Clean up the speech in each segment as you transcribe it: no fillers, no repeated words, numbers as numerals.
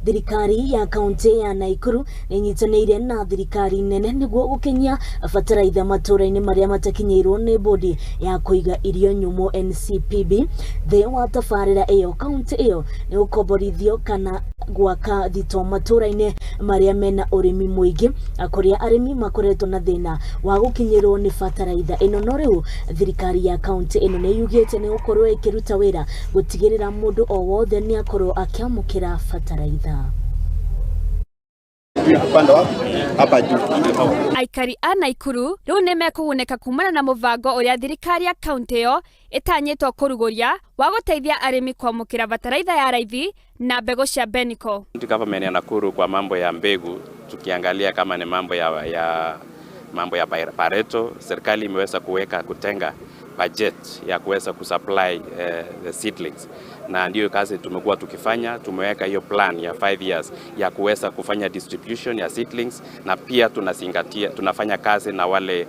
Thirikari ya kaunti ya Naikuru nĩnyitanĩire na thirikari nene nĩguo gũkinyia bataraitha matũra-inĩ marĩa matakinyĩirwo nĩ bodi ya kũiga irio nyũmũ NCPB. Thĩ wa tabarĩra ĩyo, kaunti ĩyo nĩ gũkomborithio kana gwaka thito matũra-inĩ marĩa mena ũrĩmi mũingĩ, kũrĩa arĩmi makoretwo na thĩna wa gũkinyĩrwo nĩ bataraitha ĩno. No rĩu thirikari ya kaunti ĩno nĩ yugĩte nĩ gũkorwo ĩkĩruta wĩra gũtigĩrĩra mũndũ o wothe nĩ akorwo akĩamũkĩra bataraitha. Upande wapi? Hapa juu. Aikari a Naikuru rĩu nĩ mekũgunĩka kumana na mũbango ũrĩa thirikari ya kaunti ĩyo ĩtanyĩtwo kũrugũria wa gũteithia arĩmi kwamũkĩra bataraitha ya raithi na mbegũ cia Beniko. County government ya Nakuru kwa mambo ya mbegu, tukiangalia kama ni mambo ya mambo ya Pareto, serikali imeweza kuweka kutenga budget ya kuweza kusupply the seedlings, na ndiyo kazi tumekuwa tukifanya. Tumeweka hiyo plan ya 5 years ya kuweza kufanya distribution ya seedlings, na pia tunazingatia, tunafanya kazi na wale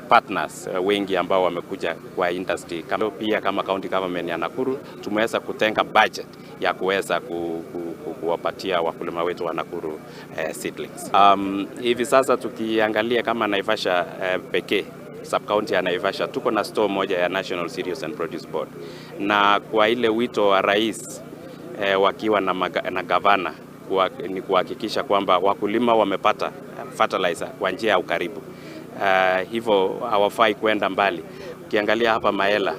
partners wengi ambao wamekuja kwa industry. Kama, pia kama county government ya Nakuru tumeweza kutenga budget ya kuweza kuwapatia wakulima wetu wa Nakuru seedlings. Hivi sasa tukiangalia kama Naivasha pekee, sub county ya Naivasha, tuko na store moja ya National Cereals and Produce Board, na kwa ile wito wa rais wakiwa na gavana ni kuhakikisha kwamba wakulima wamepata fertilizer kwa njia ya ukaribu. Hivyo hawafai kwenda mbali. Ukiangalia hapa Maela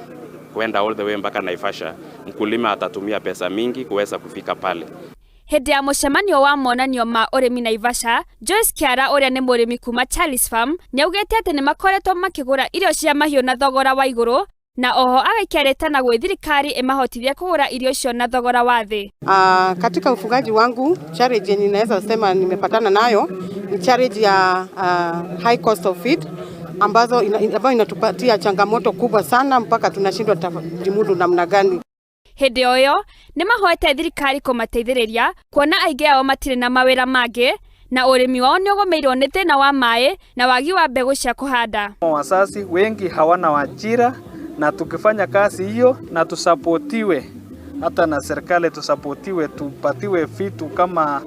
kwenda all the way mpaka Naivasha, mkulima atatumia pesa mingi kuweza kufika pale. Hĩndĩ ya mũcemanio wa monanio ma ũrĩmi Naivasha, Joyce Kiara ũrĩa nĩ mũrĩmi kuma Charles Farm nĩaugĩte atĩ nĩmakoretwo makĩgũra irio cia mahiũ na thogora wa igũrũ, na oho agaikia rĩtana gwĩ thirikari ĩmahotithie kũgũra irio icio na thogora wa thĩ. Katika ufugaji wangu, challenge yenye ninaweza sema nimepatana nayo ni challenge ya high cost of feed ambayo inatupatia changamoto kubwa sana mpaka tunashindwa tujimudu namna gani. Hĩndĩ o ĩyo nĩ mahoete thirikari kũmateithĩrĩria kuona aingĩ ao matirĩ na mawĩra mangĩ na ũrĩmi wao nĩ ũgũmĩirwo nĩ thĩna wa maĩ na wagi wa mbegũ cia kũhanda. Wazazi wengi hawana ajira, na tukifanya kazi hiyo na tusapotiwe hata na serikali, tusapotiwe, tupatiwe vitu kama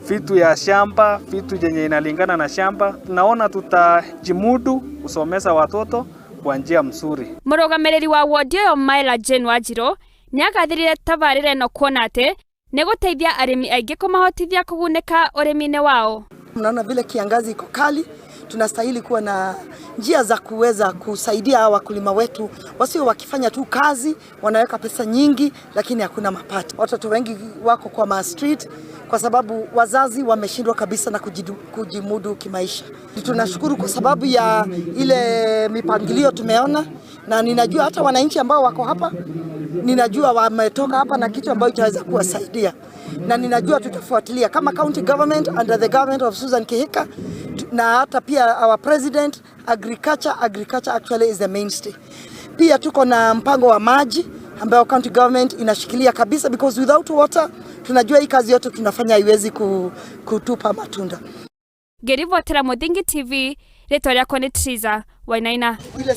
vitu ya shamba, vitu yenye inalingana na shamba, tunaona tutajimudu kusomesa watoto kwa njia mzuri. Mũrũgamĩrĩri wa wodi ĩyo Maela Jane Wanjirũ nĩ agathĩrĩire tabarĩra ĩno kuona atĩ nĩ gũteithia arĩmi aingĩ kũmahotithia kũgunĩka ũrĩmi-inĩ wao. Mnaona vile kiangazi iko kali, tunastahili kuwa na njia za kuweza kusaidia hawa wakulima wetu wasio wakifanya tu kazi wanaweka pesa nyingi, lakini hakuna mapato. Watoto wengi wako kwa ma street kwa sababu wazazi wameshindwa kabisa na kujimudu kimaisha. Tunashukuru kwa sababu ya ile mipangilio tumeona, na ninajua hata wananchi ambao wako hapa, ninajua wametoka hapa na kitu ambayo itaweza kuwasaidia, na ninajua tutafuatilia kama county government under the government of Susan Kihika na hata pia our president, agriculture, agriculture actually is the mainstay. Pia tuko na mpango wa maji ambayo county government inashikilia kabisa, because without water tunajua hii kazi yote tunafanya haiwezi kutupa matunda. Ngĩribotera Mũthingi TV, rĩtwa rĩakwa nĩ Triza Wainaina. Ile